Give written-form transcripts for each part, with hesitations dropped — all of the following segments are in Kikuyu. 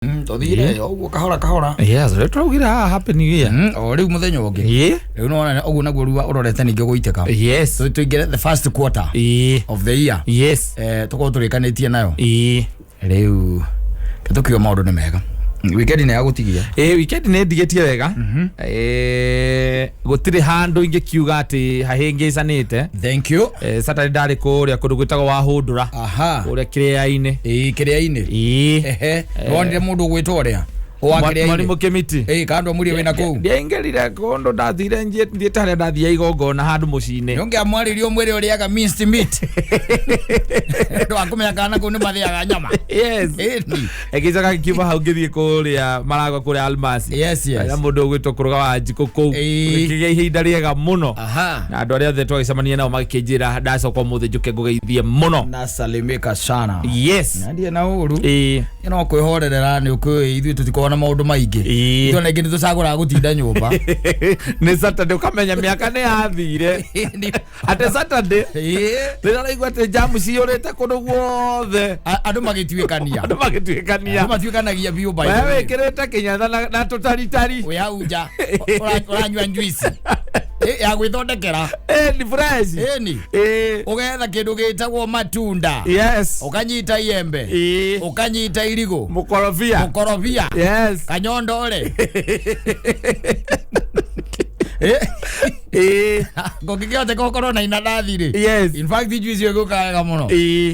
Tũthire ũguo kahora kahora. Yes, rĩu tũraugire haha happy new year. O rĩu mũthenya ũngĩ. Ĩĩ. Rĩu nĩwona ũguo naguo rua ũrorete ningĩ gũitĩka. Yes. Tũingĩre the first quarter Ĩĩ. of the year. Yes. Tũkorwo tũrĩkanĩtie nayo. Ĩĩ. Rĩu tũkiuga maũndũ nĩ mega. Weekend nĩ yagũtigia. Ĩĩ, weekend nĩ ndigĩtie wega. Ĩĩ, gũtirĩ handũ ingĩkiuga atĩ hahĩngĩcanĩte. Thank you. Saturday ndarĩ kũrĩa kũndũ gwĩtagwo Wahũndũra. Aha. Kũrĩa kĩrĩa-inĩ. Ĩĩ, kĩrĩa-inĩ. Ĩĩ. Ehe. Nĩwonire mũndũ ũgwĩtwo ũrĩa? Wa kĩrĩa-inĩ. Mwarimũ Kĩmiti. Ĩĩ, kana ndwamũria wĩna kũu. Ndiaingĩrire kũndũ, ndathire thiĩte harĩa ndathia igongona handũ mũciĩ-inĩ. Nĩũngĩamwarĩria ũmwĩre ũrĩaga minced meat. Ndwakũmenya kana kũu nĩ mathĩaga nyama. Yes. Ĩni. Ĩgĩcoka ngĩkiuma hau ngĩthiĩ kũrĩa Maragwa kũrĩa Almasi. Yes. Na mũndũ ũgwĩtwo kũrũga wa njikũ kũu. Ĩĩ. Ngĩgĩa ihinda rĩega mũno. Aha. Na andũ arĩa othe twagĩcemania nao magĩkĩnjĩra ndacoka ũmũthĩ njũke ngũgeithie mũno. Nasalimika sana. Yes. Na ndirĩ na ũru. Ĩĩ. No kwĩhorerera nĩ ũkĩũĩ ithuĩ tũtikoragwo na maũndũ maingĩ. Ĩĩ. Ithuĩ ona ingĩ nĩ tũcagũraga gũtinda nyũmba. Nĩ Saturday ũkamenya mĩaka nĩ yathire. Atĩ Saturday Ĩĩ. rĩrĩa ũraigua atĩ jamu ciyũrĩte kũndũ guothe. Andũ magĩtuĩkania. Andũ magĩtuĩkania. Andũ matuĩkanagia biũ by We the way. wĩkĩrĩte kĩnyatha na tũtaritari. Wĩ hau nja ũranyua njuici ya gwĩthondekera. Ni fresh. Ĩni. Ũgetha kĩndũ gĩtagwo matunda. Yes. Ũkanyita iembe. Ũkanyita irigũ. Mũkorobia. Mũkorobia. Yes. Kanyondore. Kũngĩkĩhoteka ũkorwo na inanathi rĩ. Yes. In fact juice ĩyo ĩgũka wega mũno.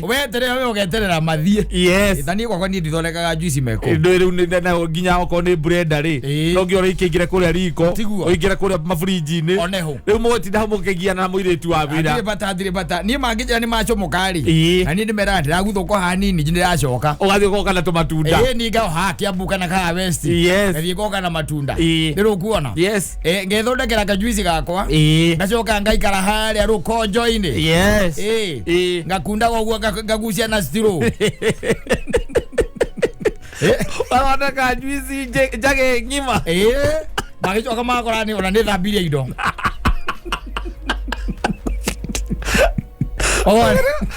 Weterere we ũgeterera mathiĩ. Yes. Ta niĩ gwakwa niĩ ndithondekaga juice meko. Ndũ rĩu na nginya okorwo nĩ blender rĩ, Ĩĩ. no nginya ũrĩkĩingĩre kũrĩa riko, Tiguo. ũingĩre kũrĩa maburinji-inĩ. Oneho. Rĩu mũgũtinda hau mũkĩgiana na mũirĩtu wa wĩra. Hatirĩ bata, hatirĩ bata. Niĩ mangĩnjĩra nĩ macomoka rĩ. Ĩĩ. Na niĩ ndĩmeraga ndĩraguthũka hanini ndĩracoka. Ũgathiĩ ũgoka na tũmatunda. Ĩĩ, niĩ ngao haha Kiambu kana Kahawa West. Yes. Ngathiĩ ngoka na matunda. Ĩĩ. Nĩ rũkuona? Yes. Ngethondekera kajuici gakwa. Ĩĩ. Ngacoka ngaikara harĩa rũkonjo-inĩ. Yes. Ĩĩ. Ĩĩ. Ngakundaga ũguo ngagucia na straw. Ũrathondeka juici njage ng'ima. Ĩĩ. Magĩcoka magakora nĩ ona nĩ thambirie indo.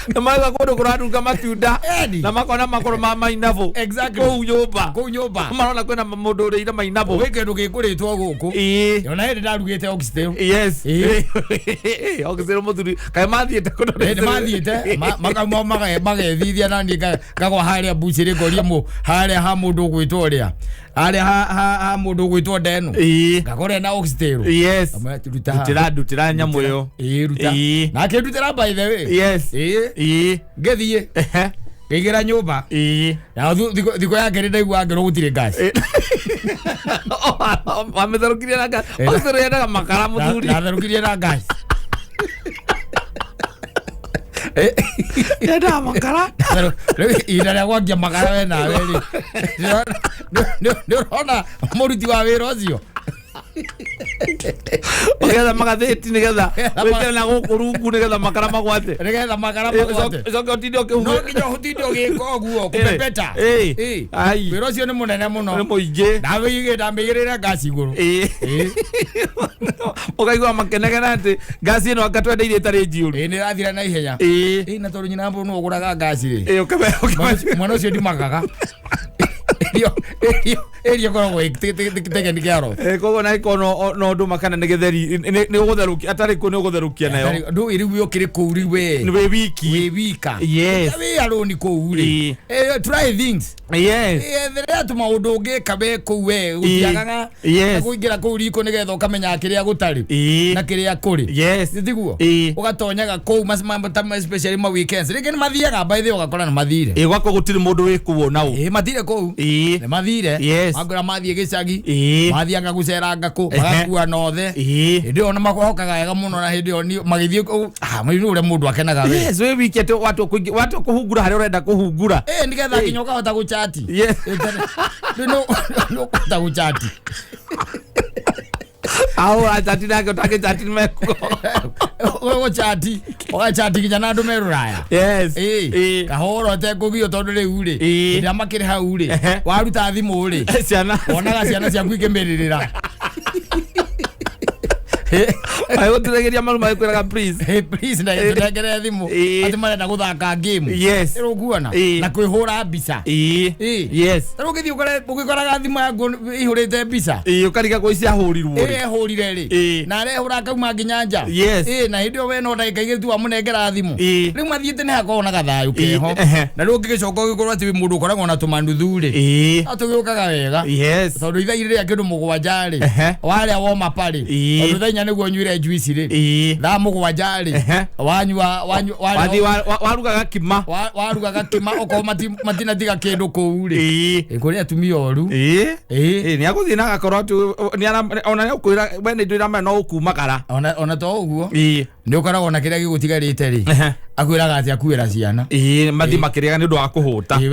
Nĩ maigua kũndũ kũranunga matunda. Eni. Na makona makoro ma mainabũ. Exactly. Kũu nyũmba. Kũu nyũmba. Marona kwĩna mũndũ ũrĩire mainabũ. Gwĩ kĩndũ gĩkũrĩtwo gũkũ. Ĩĩ. Ona hĩndĩ ndarugĩte oxtail. Yes. Ĩĩ. Oxtail mũthuri. Kaĩ mathiĩte kũndũ. Nĩ mathiĩte makauma magethithia na niĩ ngagwa harĩa mbucĩrĩ ngoria harĩa ha mũndũ ũgwĩtwo ũrĩa. Harĩa ha mũndũ ũgwĩtwo Ndenu. Ĩĩ. Ngakora na oxtail. Yes. Ngamwĩra, ruta haha. Ndutĩra ndutĩra nyamũ ĩyo. Ĩĩ, ruta. Ĩĩ. Na akĩndutĩra by the way. Yes. Ĩĩ. Ĩĩ. Ngĩthiĩ. Ehe. Ngĩingĩra nyũmba. Ĩĩ. Na thikũ ya kerĩ ndaigua ngĩrwo gũtirĩ gas. Wamĩtherũkirie na gas. Oxtail yendaga makara mũthuri. Ndatherũkirie na gas. Yendaga makara. Rĩu ihinda rĩa gwakia makara we nawe rĩ. Nĩ ũrona mũruti wa wĩra ũcio. Ũgetha magathĩti nĩgetha wĩkĩre na gũkũ rungu nĩgetha makara magwate. Nĩgetha makara magwate. Ũcoke ũtinde No ũkĩhuhĩra. nginya ũtinde ũgĩka ũguo kũpepeta. Ĩĩ. Ĩĩ. Ai. Wĩra ũcio nĩ mũnene mũno. Nĩ mũingĩ. Ndamĩigĩrĩra ngasi igũrũ. Ĩĩ. Ĩĩ. Ũkaigua makenegena atĩ ngasi ĩno anga twendeirie ĩtarĩ njiyũru. Ĩĩ, nĩ ĩrathira na ihenya. Ĩĩ. Ĩĩ, na tondũ nyina mbũrũ nĩwe ũgũraga ngasi rĩ. Ĩĩ, Mwana ũcio ndimakaga. Ĩrio ĩkoragwo ĩ taken care of. Koguo na ĩkorwo no ndũma kana nĩ gĩtheri nĩ ũgũtherũkia atarĩ kuo nĩ ũgũtherũkia nayo. Ndũĩ rĩu ũkĩrĩ kũu rĩu we. Nĩ wĩ wiki. Wĩ wika. Yes. Wĩ alone kũu rĩ. Ĩĩ. Try things. Yes. Etherera tũmaũndũ ũngĩka we kũu we gũtiagaga. Yes. Kũingĩra kũu riko nĩgetha ũkamenya kĩrĩa gũtarĩ. Ĩĩ. Na kĩrĩa kũrĩ. Yes. Tiguo? Ĩĩ. Ũgatonyaga kũu especially ma weekends. Rĩngĩ nĩ mathiaga by the way ũgakora nĩ mathire. Ĩĩ, gwakwa gũtirĩ mũndũ wĩ kuo nau. Ĩĩ, mathire kũu. Ĩĩ. Nĩ mathire. Yes. Mangĩra mathiĩ gĩcagi. Ĩĩ. Mathianga gũceranga kũ. Ehe. Magakua nothe. Ĩĩ. Hĩndĩ ĩyo nĩ mahokaga wega mũno na hĩndĩ ĩyo magĩthiĩ kũu, nĩ ũrĩa mũndũ akenaga we. Yes, wĩ wiki atĩ watua kũhungura harĩa ũrenda kũhungura. Ĩĩ, nĩgetha nginya ũkahota gũchati. Yes. Rĩu nĩ ũkũhota gũchati. Au achati nake ũtangĩchati mekuo. Ũgũchati, ũgachati nginya na andũ me rũraya. Yes. Ĩĩ. Ĩĩ. Kahũra ũtekũgio tondũ rĩu rĩ, Ĩĩ. hĩndĩ ĩrĩa makĩrĩ hau rĩ, Ehe. waruta thimũ rĩ, Ciana. wonaga ciana ciaku ikĩmĩrĩrĩra. Magĩgũturagĩria maru magĩkwĩraga please. Hey, please na tũnengere thimũ Ĩĩ. atĩ marenda gũthaka game. Yes. Ũkuona Ĩĩ. na kwĩhũra mbica. Ĩĩ. Ĩĩ. Yes. Ta rĩu ũgĩthiĩ ũkore ũgĩkoraga thimũ yaku ĩihũrĩte mbica. Ĩĩ, ũkariga kwĩ ciahũrirwo rĩ. Ĩrehũrire rĩ. Ĩĩ. Na arehũra akauma nginya nja. Yes. Ĩĩ, na hĩndĩ ĩyo we no ndagĩka igĩrĩ tu wamũnengera thimũ. Ĩĩ. Rĩu mathiĩte nĩ hakoragwo na gathayũ Ĩĩ, keho. ehe. Na rĩu ũngĩgĩcoka ũgĩkorwo atĩ wĩ mũndũ ũkoragwo na tũmanuthu rĩ. Ĩĩ. No tũgĩũkaga wega. Yes. Tondũ ithaa rĩrĩa kĩndũ 7 rĩ. Ehe. Warĩa woma parĩ. Ĩĩ. Tondũ thaa 4 nĩguo ũnyuire juice rĩ. Ĩĩ. Thaa 7 rĩ. Ehe. Wanyua wanyua Wathiĩ waruga gakima. Waruga gakima okorwo matinatiga kĩndũ kũu rĩ. Ĩĩ. Ĩ, kũrĩ atumia oru. Ĩĩ. Ĩĩ. Ĩĩ, nĩ agũthiĩ na agakorwo atĩ ona nĩ ũkwĩra we nĩ ndwĩra no ũkumagara. Ona to ũguo. Ĩĩ. Nĩ ũkoragwo na kĩrĩa gĩgũtigarĩte rĩ. Ehe. Akwĩraga atĩ akuĩra ciana. Ĩĩ, mathiĩ makĩrĩaga nĩ ũndũ wa kũhũta. Ĩĩ,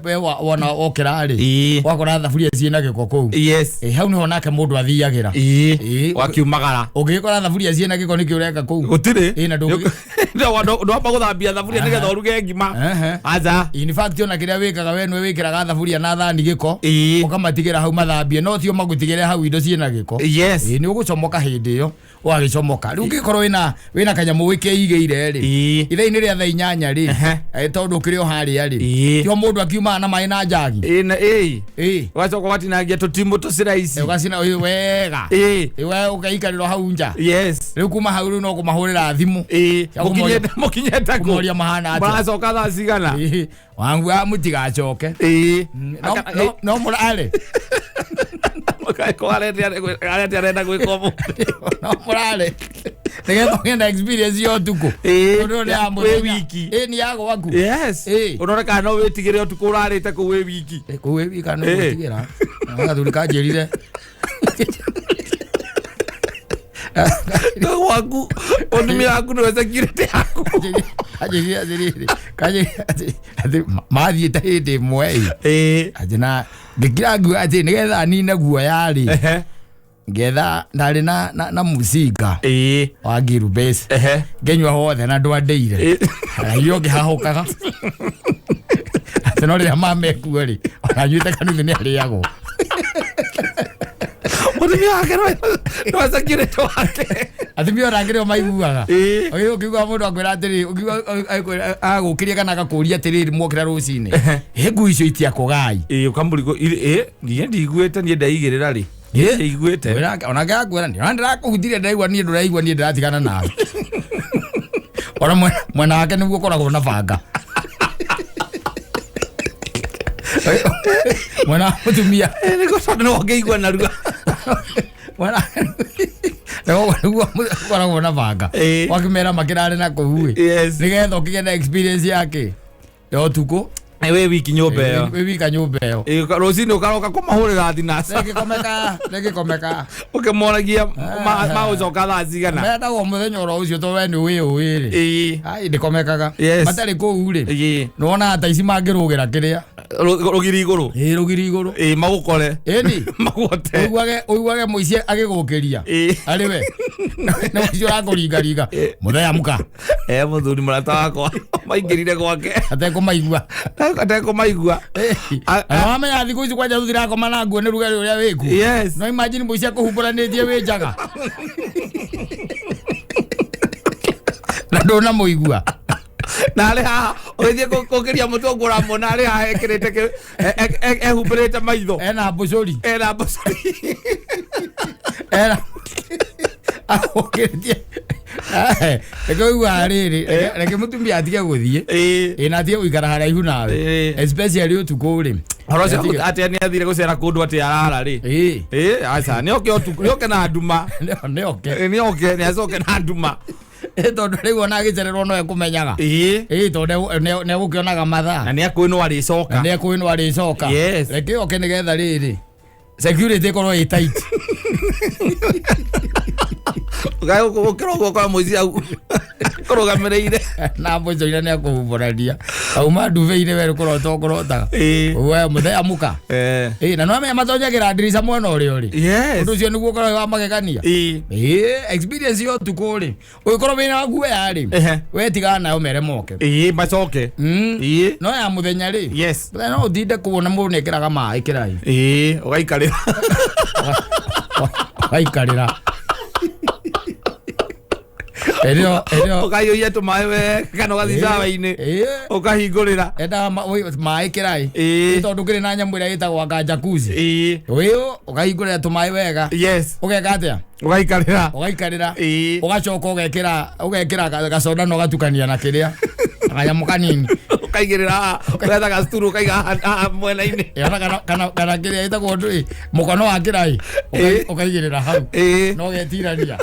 we wona wokĩra rĩ. Ĩĩ. Wakora thaburia ciĩna gĩko kũu. Yes. Ĩĩ, hau nĩho nake mũndũ athiagĩra. Ĩĩ. Ĩĩ. Wakiumagara. Ũngĩgĩkora thaburia ciĩna gĩko nĩkĩ ũreka kũu? Gũtirĩ. Ĩĩ, na ndũngĩ- Ndwamba gũthambia thaburia nĩgetha ũruge ngima. Ehe. Aca. In fact ona kĩrĩa wĩkaga we nĩwe wĩkĩraga thaburia na thani gĩko. Ĩĩ. Ũkamatigĩra hau mathambie no tio magũtigĩre hau indo ciĩna gĩko. Yes. Ĩĩ, nĩ ũgũcomoka hĩndĩ ĩyo ũgagĩcomoka. Rĩu ũngĩkorwo wĩna kanyamũ wĩkĩigĩire rĩ. Ĩĩ. Ithaa-inĩ rĩa thaa 8 rĩ. Ehe. Tondũ ũkĩrĩ o harĩa rĩ. Ĩĩ. Tiho mũndũ akiumaga na maĩ na njagi. Ĩĩ, ĩĩ. Ĩĩ. Ũgacoka ũgatinangia tũtimũ tũciraici. Ũgacina ĩĩ, wega. Ĩĩ. Ĩĩ, we ũgaikarĩrwo hau nja. Yes. Rĩu kuma hau rĩu no kũmahũrĩra thimũ. Ĩĩ. Ya kũmoria- Mũkinyĩte kũ? Kũmoria mahana atĩa. Mũracoka thaa cigana? Ĩĩ. Wangu wa mũtigacoke. Ĩĩ. No mũrarĩ. Arete arenda gwĩka ũmũthĩ. No mũrarĩ. Nĩgetha ũgĩe na experience ya ũtukũ. Ĩĩ. Tondũ ĩyo nĩ ya Wĩ mũthenya. wiki. Ĩĩ, nĩ ya gwaku. Yes. Ĩĩ. Ũrore kana no wĩtigĩre ũtukũ ũrarĩte kũu wĩ wiki. Ĩ, kũu wĩ wika nĩ Ĩĩ. gwĩtigĩra. Na gathuri kanjĩrire. Gwaku mũtumia waku nĩwe security yaku. Kanjĩrire atĩrĩrĩ. Kanjĩrire atĩ mathiĩte hĩndĩ ĩmwe ĩ. Ĩĩ. Atĩ na ngĩkira nguo atĩ nĩgetha nine guoya rĩ. Ehe. Ngetha ndarĩ na mũcinga Ĩĩ. wa ngirubĩci. Ehe. Ngĩnyua wothe na ndwandĩire. Ĩĩ. Irio ngĩhahũkaga. Atĩ no rĩrĩa mamekuo rĩ, ona nyuĩte kanuthu nĩ arĩagwo. Mũtumia wake nĩwe security wake. Atumia ona angĩ nĩo maiguaga. Ĩĩ. Ũkĩigua mũndũ akwĩra atĩrĩrĩ, ũkĩigua agũkĩria kana agakũria atĩrĩrĩ mwokĩra rũcinĩ. Ĩ ngui icio itiakũgai. Ĩĩ, ũkamũrigwo ĩĩ, niĩ ndiguĩte niĩ ndeigĩrĩra rĩ. Ĩĩ. Ndiguĩte. Onake akwĩra nĩ ndĩrakũhutirie ndĩraigua niĩ ndũraigua niĩ ndĩratigana nawe. Ona mwena wake nĩguo ũkoragwo na banga. Mwena wa mũtumia. Ĩĩ, nĩguo tondũ nĩwe ũngĩigua narua. Mwena nĩguo ũkoragwo na banga. Ĩĩ. Wakĩmera makĩrare na kũu ĩ. Yes. Nĩgetha ũkĩgĩe na experience yake ya ũtukũ. Ĩ, wĩ wiki nyũmba ĩyo. Wĩ wika nyũmba ĩyo. Ĩĩ, rũcinĩ ũkaroka kũmahũrĩra thinaca. Rĩngĩkomeka, rĩngĩkomeka. Ũkĩmoragia magũcoka thaa cigana. Mendagwo mũthenya oro ũcio tondũ we nĩ wĩũĩ rĩ. Ĩĩ. Ai ndĩkomekaga. Yes. Matarĩ kũu rĩ. Ĩĩ. Nĩwonaga ta ici mangĩrũgĩra kĩrĩa. Rũgiri igũrũ. Ĩĩ rũgiri igũrũ. Ĩĩ, magũkore. Ĩni. Magwote. Ũiguage mũici agĩgũkĩria. Ĩĩ. Arĩ we. Nĩ mũici ũrakũringaringa. Mũthenya muka. Eh, mũthuri mũrata wakwa maingĩrire gwake Atekũmaigua. atekũmaigua. Na wamenya thikũ ici kwanja tũtirakoma na nguo nĩ rugarĩ ũrĩa wĩkuo. Yes. No imagine mũici akũhumbũranĩtie wĩ njaga. Na ndũnamũigua. Na arĩ haha ũgĩthiĩ kũkĩria mũtwe ũguo ũramuona arĩ haha ekĩrĩte ehumbĩrĩte maitho. Ena mbũcũri. Ena mbũcũri. Ena agũkĩrĩtie. Reke ũiguaga rĩrĩ, reke mũtumia atige gũthiĩ. Ĩĩ. Ĩ na atige gũikara haraihu nawe. Ĩĩ. Especially ũtukũ rĩ. Ũhoro ũcio atĩ nĩ athire gũcera kũndũ atĩ arara rĩ. Ĩĩ. Ĩĩ, aca nĩ oke ũtukũ, nĩ oke na nduma. Nĩ oke. Ĩĩ, nĩ oke, nĩ acoke na nduma. Ĩ tondũ rĩu ona agĩcererwo no ekũmenyaga. Ĩĩ. Ĩ tondũ nĩ egũkĩonaga mathaa. Na nĩ akũĩ no arĩcoka. Na nĩ ekũĩ no arĩcoka. Yes. Reke oke nĩgetha rĩrĩ. Security ĩkorwo ĩ tight. Ũkĩra ũguo ũkora mũici hau kũrũgamĩrĩire. Na mbũcũri na nĩ akũhumbũrania. Auma nduve-inĩ we kũrota ũkũrotaga. Ĩĩ. We mũthenya muka. Eh. Ĩ na nĩwamenya matonyagĩra ndirica mwena ũrĩa ũrĩ. Yes. Ũndũ ũcio nĩguo ũkoragwo wĩ wa magegania. Ĩĩ. Ĩ experience ya ũtukũ rĩ. Ũngĩkorwo wĩna guoya rĩ. Ehe. We tigana nayo mere moke. Ĩĩ, macoke. Ĩĩ. No ya mũthenya rĩ. Yes. Mũthenya no ũtinde kuona mũndũ nĩekĩraga maĩ kĩrai. Ĩĩ, ũgaikarĩra. Waikarĩra. Ĩrĩo ĩrĩo. Ũkaiyũria tũmaĩ wega kana ũgathiĩ cawa-inĩ ũkahingũrĩra. Endaga maĩ kĩraĩ. Tondũ kĩrĩ na nyamũ ĩrĩa ĩtagwo anga jacuzzi. Wĩũ ũkahingũrĩra tũmaĩ wega. Ũgeka atĩa? Ũgaikarĩra. Ũgaikarĩra. Ũgacoka ũgekĩra gacoda na ũgatukania na kĩrĩa kanyamũ kanini. Ũkaigĩrĩra haha, ũgetha gacuturu ũkaiga haha mwena-inĩ. Ona kana kĩrĩa ĩtagwo ndũĩ mũkono wa kĩraĩ ũkaigĩrĩra hau. Na ũgetirania.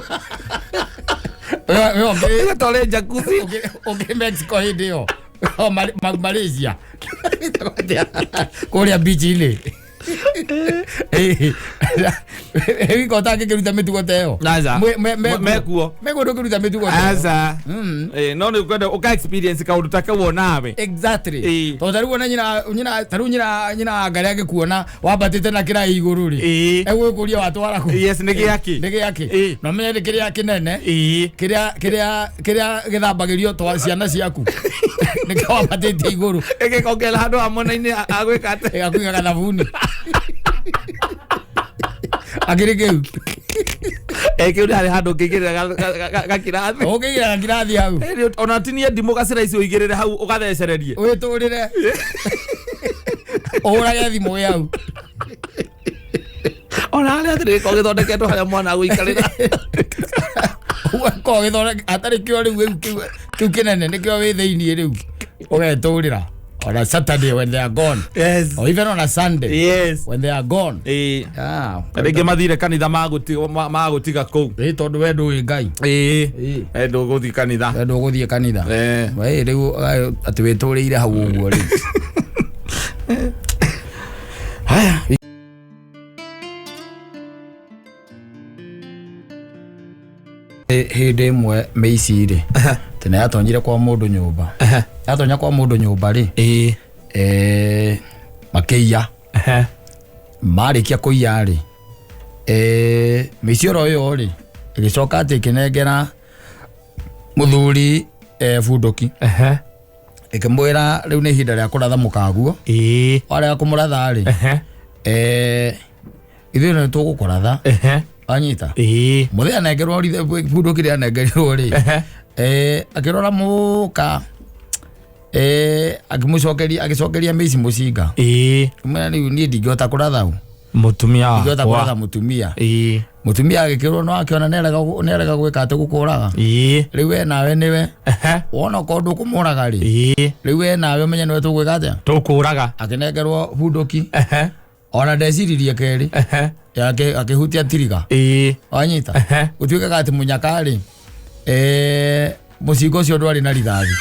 We ũkĩrĩ Ĩgatware jacuzzi. Ũkĩrĩ Mexico hĩndĩ ĩyo. O Malaysia. Kũrĩa beach-inĩ. Wika ũtangĩkĩruta mĩtugo ta ĩyo. Aca. Mekuo. Mekuo ndũngĩruta mĩtugo ta ĩyo. Aca. No nĩ ũkwenda ũka experience kaũndũ ta kau onawe. Exactly. Tondũ ta rĩu ona nyina ta rĩu nyina wa Ngarĩ agĩkuona wambatĩte na kĩraĩ igũrũ rĩ. Egũgĩkũria watwara kũ? Yes, nĩ gĩakĩ? Nĩ gĩakĩ? Na ũmenye nĩ kĩrĩa kĩnene. Kĩrĩa gĩthambagĩrio twa ciana ciaku. Nĩkĩo wambatĩte igũrũ. Ĩgĩkongera handũ ha mwena-inĩ agwĩka atĩa? Ĩgakũiga gathabuni. Akĩrĩ kĩu. Kĩu nĩ harĩ handũ ũngĩigĩrĩra gakirathi. Ũngĩigĩrĩra gakirathi hau. Ona tinie ndimũ gacĩra icio ũigĩrĩre hau ũgathecererie. Wĩtũrĩre. Ũhũrage thimũ wĩ hau. Ona harĩa atĩrĩ gĩkoragwo gĩthondeketwo harĩa mwana agũikarĩra. Ũgakorwo gĩthondeke hatarĩ kĩo rĩu kĩu kĩnene nĩkĩo wĩ thĩiniĩ rĩu. Ũgetũrĩra. On a Saturday when they are gone. Or even on a Sunday. When they are gone. Rĩngĩ mathire kanitha magũtiga kũu. Tondũ we ndũĩ Ngai. Ndũgũthiĩ kanitha. We ndũgũthiĩ kanitha. We rĩu atĩ wĩtũrĩire hau ũguo rĩu. Haya. Hĩndĩ ĩmwe mĩici rĩ, tene yatonyire kwa mũndũ nyũmba. Yatonya kwa mũndũ nyũmba rĩ, makĩiya. Marĩkia kũiya rĩ, mĩici oro ĩyo rĩ, ĩgĩcoka atĩ ĩkĩnengera mũthuri bunduki. Ĩkĩmwĩra rĩu nĩ ihinda rĩa kũratha mũkaguo. Warega kũmũratha rĩ, ithuĩ nĩ tũgũkũratha. Wanyita? Mũthee anengerwo bunduki rĩa anengerirwo rĩ, akĩrora mũka, agĩcokeria mĩici mũcinga. Akĩmwĩra rĩu niĩ ndingĩhota kũratha ũ. Mũtumia Ndingĩhota kũratha mũtumia. Mũtumia agĩkĩrwo no akĩona nĩarega gwĩka atĩ gũkũraga. Rĩu we nawe nĩwe. Wona okorwo ndũkũmũraga rĩ. Rĩu we nawe ũmenye nĩwe tũgwĩka atĩa? Tũkũraga. Akĩnengerwo bunduki. Ona ndeciririe kerĩ. Akĩhutia tiriga. Wanyita? Gũtuĩkaga atĩ mũnyaka rĩ, mũcinga ũcio ndwarĩ na rithathi.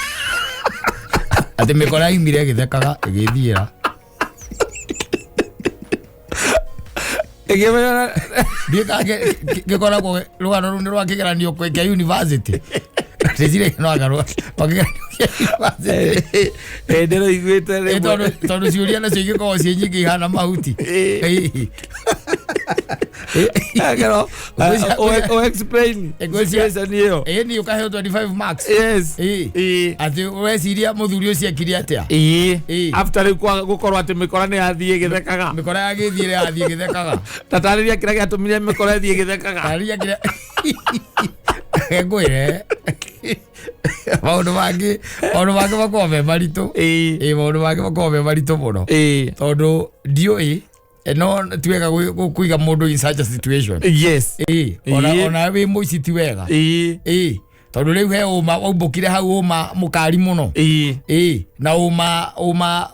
Atĩ mĩkora yaumire ĩgĩthekaga ĩgĩthiĩra. Ndiũĩ kana gĩkoragwo rũgano rũu nĩ rwa kĩgeranio kĩa university. Ndĩciria no anga rwa kĩgeranio kĩa university. Ndĩroiguĩte rĩmwe. Tondũ ciũria nacio ingĩkorwo ciĩ nyingĩ ihana mahuti. Ngero, o explain. Ngwĩciria- Situation ĩyo. Ni ũkaheo 25 marks. Yes. Atĩ weciria mũthuri ũcio ekire atĩa? After rĩu gũkorwo atĩ mĩkora nĩ yathiĩ ĩgĩthekaga. Mĩkora yagĩthiĩ yathiĩ ĩgĩthekaga. Ta tarĩria kĩrĩa gĩatũmire mĩkora ĩthiĩ ĩgĩthekaga. Tarĩria kĩrĩa Ngwĩre. Maũndũ mangĩ, maũndũ mangĩ makoragwo me maritũ. Maũndũ mangĩ makoragwo me maritũ mũno. Tondũ ndiũĩ, no ti wega kũiga mũndũ in such a situation. Ona wĩ mũici ti wega. Tondũ rĩu he ũma waumbũkire hau ũma mũkari mũno. Na ũma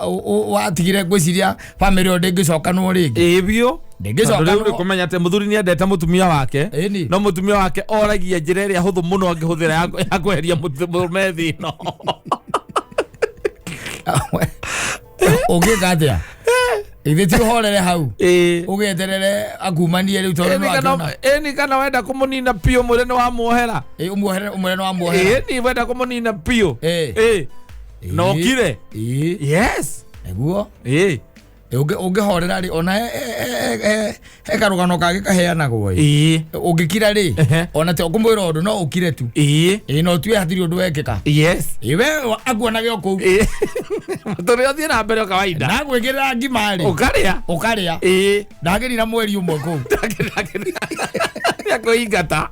watigire ngwĩciria bamĩrĩ ĩyo ndĩngĩcokanwo rĩngĩ. Biũ. Ndĩngĩcokanwo. Tondũ rĩu nĩ kũmenya atĩ mũthuri nĩ endete mũtumia wake. No mũtumia wake oragia njĩra ĩrĩa hũthũ mũno angĩhũthĩra ya kweheria mũrũme thĩ ĩno. Ũngĩka atĩa? Ithe ti ũhorere hau. Ũgĩeterere akumanie rĩu tondũ no akĩona. Ni kana wenda kũmũnina biũ mwĩre nĩ wamuohera. Ũmuohere, ũmwĩre nĩ wamuohera. Ni wenda kũmũnina biũ. Na ũkire. Yes. Nĩguo. Ũngĩhorera rĩ, ona he karũgano kangĩ kaheanagwo ĩ. Ũngĩkira rĩ, ona ti ũkũmwĩra ũndũ, no ũkire tu. No ũtue hatirĩ ũndũ wekĩka. We akuonage o kũu. Mũtũrĩre ũthiĩ na mbere o kawaida. Na gwĩkĩrĩra ngima rĩ. Ũkarĩa. Ũkarĩa. Ndagĩrira mweri ũmwe kũu. Ndagĩrira. Cia kwĩingata.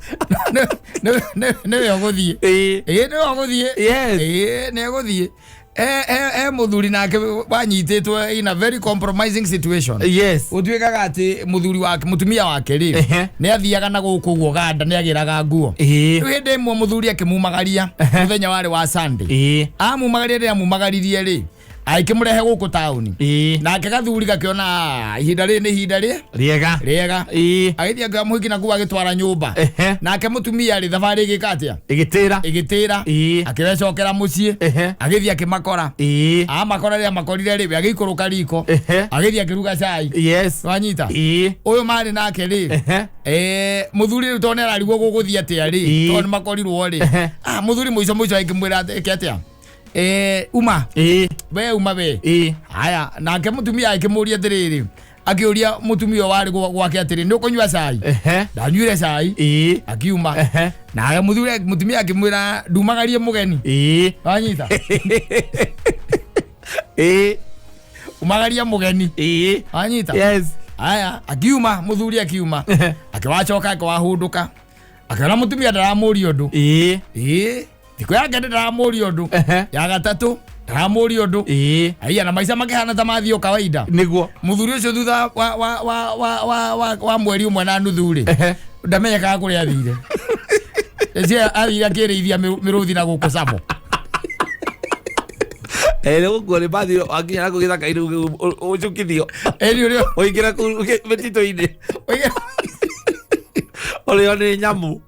Nĩwe ũgũthiĩ. Ĩĩ, nĩwe ũgũthiĩ. Ĩĩ, nĩ egũthiĩ. E mũthuri nake wanyitĩtwo in a very compromising situation. Gũtuĩkaga atĩ mũthuri wake, mũtumia wake rĩ, nĩ athiaga na gũkũ ũguo ganda, nĩ agĩraga nguo. Rĩu hĩndĩ ĩmwe mũthuri akĩmumagaria mũthenya warĩ wa Sunday. Amumagaria, rĩrĩa amumagaririe rĩ, agĩkĩmũrehe gũkũ taũni. Nake gathuri gakĩona, "Ah, ihinda rĩrĩ nĩ ihinda rĩ Rĩega. rĩega." Agĩthiĩ akĩoya mũhiki na kũu agĩtwara nyũmba. Nake mũtumia rĩ, thabarĩ ĩgĩka atĩa? Ĩgĩtĩra. Ĩgĩtĩra. Akĩwecokera mũciĩ. Agĩthiĩ akĩmakora. Amakora, rĩrĩa makorire rĩ, we agĩikũrũka riko. Agĩthiĩ akĩruga cai. Wanyita? Ũyũ marĩ nake rĩ, mũthuri rĩu tondũ nĩ ararigwo gũgũthiĩ atĩa rĩ, tondũ nĩ makorirwo rĩ, ah, mũthuri mũico mũico akĩmwĩra ĩke atĩa, uma. We uma we. Haya, nake mũtumia akĩmũria atĩrĩrĩ, akĩũria mũtumia ũyũ warĩ gwake atĩrĩ, nĩ ũkũnyua cai? Ndanyuire cai. Akiuma. Nake mũthuri, mũtumia akĩmwĩra, ndumagarie mũgeni. Wanyita? Umagaria mũgeni. Wanyita? Yes. Haya, akiuma mũthuri, akiuma. Akĩwacoka, akĩwahũndũka, akĩona mũtumia ndaramũria ũndũ. Ĩĩ, thikũ ya kende ndaramũria ũndũ. Ya gatatũ ndaramũria ũndũ. Aiya, na maica makĩhana ta mathiĩ o kawaida. Mũthuri ũcio thutha wa mweri 1.5 rĩ, ndamenyekaga kũrĩa athire. Eci athire akĩrĩithia mĩrũthi na gũkũ Tsavo. Rĩu ũguo nĩ bathi wakinya na kũu gĩthaka-inĩ ũcukithio. Ĩni ũrĩa ũingĩre kũu mĩtitũ-inĩ ũrĩo nĩ nyamũ.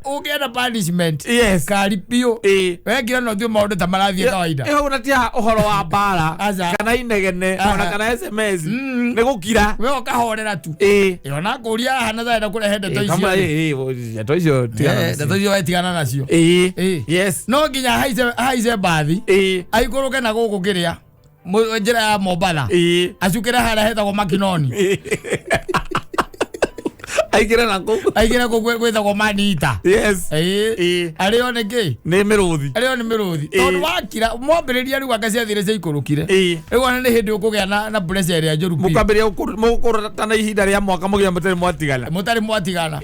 Ũngĩenda punishment kari biũ. Wekira no thiĩ maũndũ ta marathiĩ kawaida. Ĩho na tia ũhoro wa mbara. Aca. Kana inegene ona kana SMS. Nĩ gũkira. We ũkahorera tu. Ona kũria haha na tharenda kũrehe ndeto icio Kamwe rĩ. Ndeto icio tigana nacio. Ndeto icio we tigana nacio. No nginya haice mbathi, aikũrũke na gũkũ kĩrĩa njĩra ya Mombatha, acukĩre harĩa hetagwo Makinoni. Aingĩre na kũu. Aingĩre kũu gwĩtagwo Manita. Arĩo nĩ kĩ? Nĩ mĩrũthi. Arĩo nĩ mĩrũthi. Tondũ wakira mwambĩrĩria rĩu anga ciathire ciaikũrũkire. Rĩu ona nĩ hĩndĩ ũkũgĩa na pressure ĩrĩa njũru biũ. Mũkambĩrĩria mũgũkũratana ihinda rĩa mwaka mũgima mũtarĩ mwatigana. Mũtarĩ mwatigana.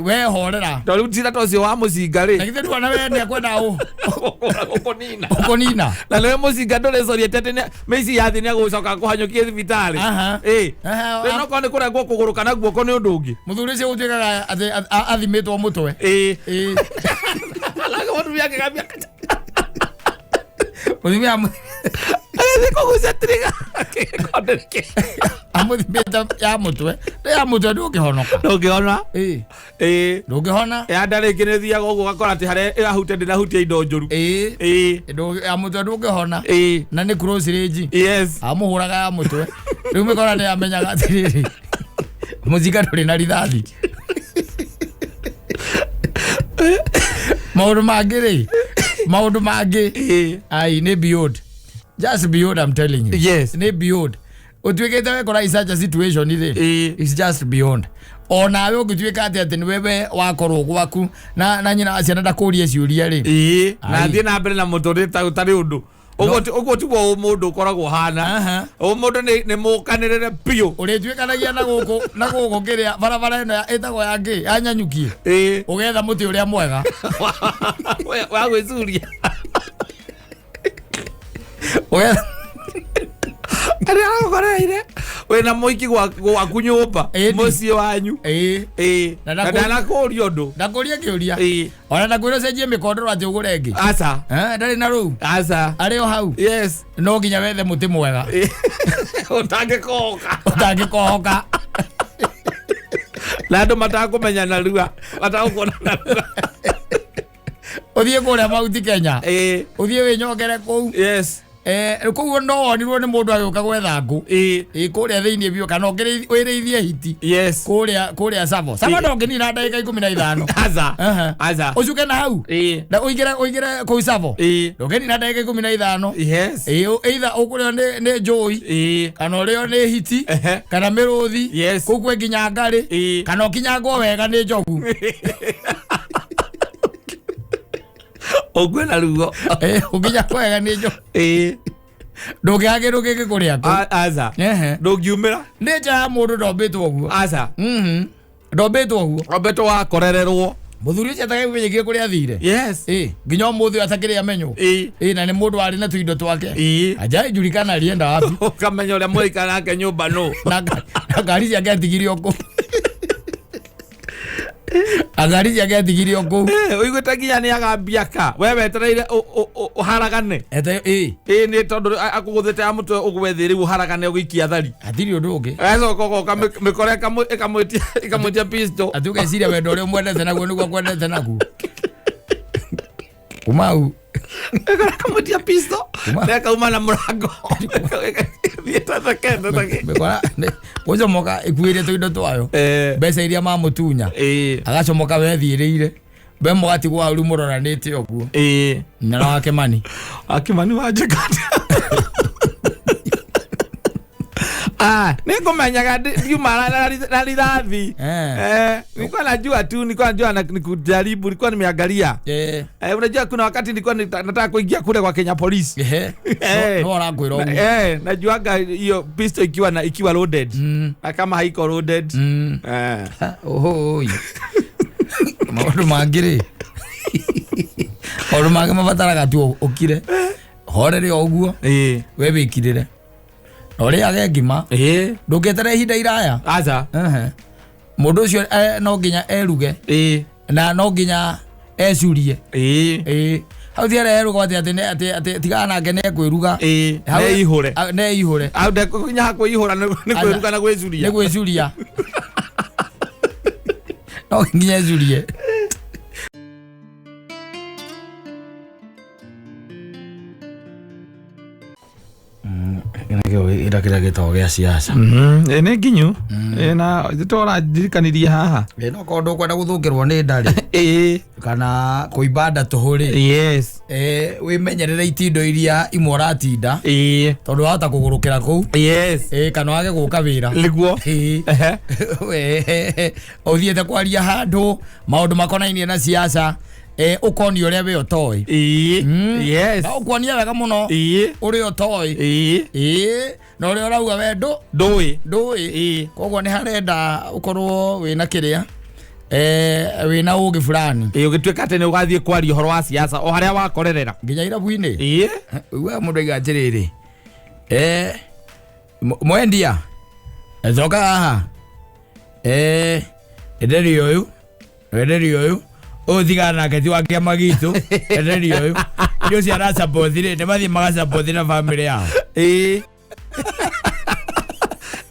We horera. Tondũ rĩu cira ta ũcio wa mũcinga rĩ, Na githĩ ndwona we nĩ akwenda ũ ũkũnina. Ũkũnina. Na nĩwe mũcinga ndũrĩcoria atĩ mĩici ya thĩ nĩ agũcoka kũhanyũkia thibitarĩ. Rĩu nokorwo nĩ kũrengwo kũgũrũ kana guoko nĩ ũndũ ũngĩ. Mũthuri ũcio gũtuĩkaga atĩ athimĩtwo mũtwe. Nake mũtumia akĩgambia Mũtumia agĩthiĩ kũgucia trigger akĩgondereke. Amũthimĩte ya mũtwe, nĩ ya mũtwe ndũngĩhonoka. Ndũngĩhona. Ndũngĩhona. Ya nda rĩngĩ nĩ thiaga ũguo ũgakora atĩ harĩa ĩrahutia ndĩnahutia indo njũru. Ya mũtwe ndũngĩhona. Na nĩ close range. Amũhũraga ya mũtwe, rĩu mĩkora nĩ amenyaga atĩrĩrĩ, mũcinga ndũrĩ na rithathi. Maũndũ mangĩ rĩ, maũndũ mangĩ ai nĩ beyond, just beyond, I'm telling you. Nĩ beyond ũtuĩkĩte wekora in such a situation rĩ. It's just beyond. Onawe ũngĩtuĩka atĩ nĩwe we wakorwo gwaku na nyina wa ciana ndakũrie ciũria rĩ. Na thiĩ na mbere na mũtũrĩre ta ũtarĩ ũndũ ũguo ũguo tiguo ũmũndũ ũkoragwo ũhana. Ũmũndũ nĩ mũkanĩrĩre biũ. Ũrĩtuĩkanagia na gũkũ kĩrĩa barabara ĩno ĩtagwo ya ngĩ ya Nyanyuki, ũgetha mũtĩ ũrĩa mwega wa gwĩcuria. Ũgetha Arĩa agũkoreire wĩna mũiki gwaku nyũmba, mũciĩ wanyu. Na Na ndanakũria ũndũ. Ndakũria kĩũria. Ona ndakwĩra ũcenjie mĩkondoro atĩ ũgũre ĩngĩ. Aca. Ndarĩ na rũu. Aca. Arĩ o hau. No nginya wethe mũtĩ mwega ũtangĩkohoka. Ũtangĩkohoka. Na andũ matakũmenya narua, matagũkuona narua. Ũthiĩ kũrĩa Mount Kenya, ũthiĩ wĩnyongere kũu. Kũu no wonirwo nĩ mũndũ agĩũka gwetha ngũ. Ĩ kũrĩa thĩinĩ biũ, kana wĩrĩithie hiti kũrĩa Tsavo. Tsavo ndũngĩnina ndagĩka 15. Aca. Aca. Ũcuke na hau na ũingĩre kũu Tsavo, ndũngĩnina ndagĩka 15. Either ũkũrĩo nĩ njũi, kana ũrĩo nĩ hiti, kana mĩrũthi. Kũu kwĩ nginya ngarĩ, kana ũkinyangwo wega nĩ njogu. Ũkue na ruo. Ũkinyangwo wega nĩ njogu, ndũngĩaga kĩndũ gĩngĩkũrĩa kũu. Aca. Ndũngiumĩra. Nĩ nja ya mũndũ ndombĩtwo ũguo. Aca. Ndombĩtwo ũguo. Ombĩtwo wakorererwo. Mũthuri ũcio atakĩmenyekire kũrĩa athire. Yes. Ĩ, nginya ũmũthĩ ũyũ atakĩrĩ amenywo. Ĩ, na nĩ mũndũ warĩ na tũindo twake. Hajaijulikana alienda wapi. Ũkamenya ũrĩa mũraikara nake nyũmba nũ. Na ngari ciake atigirio kũu. Na ngari ciake atigirio kũu. Ũiguĩte nginya nĩ agambia ka we wetereire ũharagane. Ĩ. Ĩ, nĩ tondũ akũgũthĩte ya mũtwe ũgwe thĩ rĩu ũharagane ũgĩikia thari. Hatirĩ ũndũ ũngĩ. Agacoka ũgoka mĩkora ĩkamwĩtia pistol. Atĩ ũgeciria wendo ũrĩa ũmwendete naguo nĩguo akwendete naguo. Kuma hau. Mĩkora ĩkamwĩtia pistol na ĩkauma na mũrango. Ĩthiĩte thekete theke. Mĩkora gũcomoka ĩkuĩre tũindo twayo. Mbeca iria mamũtunya. Agacomoka wethiĩrĩire. We mũgatigwo hau rĩu mũroranĩte ũguo. Na wa Kĩmani. Wa Kĩmani wa Njĩkata. Nĩngũmenyaga ndiuma na rithathi. Nilikuwa najua tu, nilikuwa najua na nikujaribu, nilikuwa nimeangalia. Unajua kuna wakati nilikuwa nataka kuingia kule kwa Kenya Police. No ũrakwĩra ũguo. Najuaga hiyo pistol ikiwa loaded. Na kama haiko loaded. Oho. Maũndũ mangĩ rĩ. Maũndũ mangĩ mabataraga tu ũkire. Horere o ũguo. We wĩkirĩre. Na ũrĩage ngima. Ndũngĩeterera ihinda iraya. Aca. Mũndũ ũcio no nginya eruge. Na no nginya ecurie. Hau ti arĩa eruga atĩ atĩ tigana nake nĩ ekwĩruga. Neihũre. Neihũre. Hau nginya hakwĩihũra nĩ kwĩruga na gwĩcuria. Nĩ gwĩcuria. No nginya ecurie. Ira kĩrĩa gĩtagwo gĩa siasa. Nĩ nginyu. Na tũrandirikanirie haha. No korwo ndũkwenda gũthũkĩrwo nĩ nda rĩ. Kana kũimba nda tũhũ rĩ. Yes. Wĩmenyerere itindo iria imwe ũratinda. Tondũ wahota kũgũrũkĩra kũu. Yes. Kana wage gũka wĩra. Nĩguo. Ũthiĩte kwaria handũ maũndũ makonainie na siasa. Ũkonio ũrĩa we ũtoĩ. Yes. Na ũkuonia wega mũno. Ũrĩa ũtoĩ. Na ũrĩa ũrauga we ndũĩ. Ndũĩ. Koguo nĩ harenda ũkorwo wĩna kĩrĩa. Wĩna ũgĩ fulani. Ũgĩtuĩka atĩ nĩ ũgathiĩ kwaria ũhoro wa siasa o harĩa wakorerera. Nginya irabu-inĩ. We mũndũ aiga atĩrĩrĩ. Mwendia. Coka haha. Enderio ũyũ. Enderio ũyũ. Ũyũ tigana nake ti wa kĩama gitũ. Enderio ũyũ. Irio cia arasupport rĩ, nĩ mathiĩ magasupport na family yao.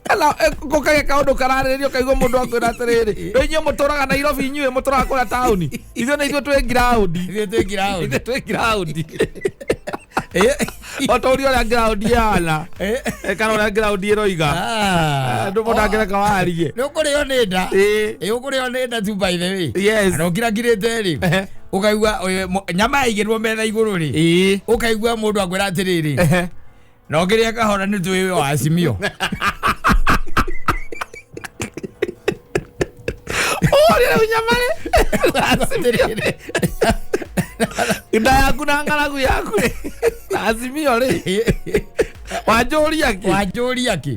Kana gũkagĩa kaũndũ kararĩrĩrio kaigua mũndũ akwĩra atĩrĩrĩ, rĩu inyuĩ mũtũraga Nairobi, inyuĩ mũtũraga kũrĩa taũni. Ithuĩ nĩ ithuĩ twĩ ground. Ithuĩ twĩ ground. Ithuĩ twĩ ground. O ta ũrĩa ũrĩa ground ĩhana. Kana ũrĩa ground ĩroiga. Andũ mũndũ angĩreka warie. Nĩ ũkũrĩo nĩ nda. Ũkũrĩo nĩ nda tu by the way. Yes. Na ũkirakirĩte rĩ. Ũkaigua nyama yaigĩrwo metha igũrũ rĩ. Ũkaigua mũndũ akwĩra atĩrĩrĩ. Na ũkĩrĩa kahora nĩ tũĩ wa Azimio. Ũrĩa rĩu nyama rĩ. Nda yaku na ng'aragu yaku rĩ. Na Azimio rĩ. Wanjũria kĩ? Wanjũria kĩ?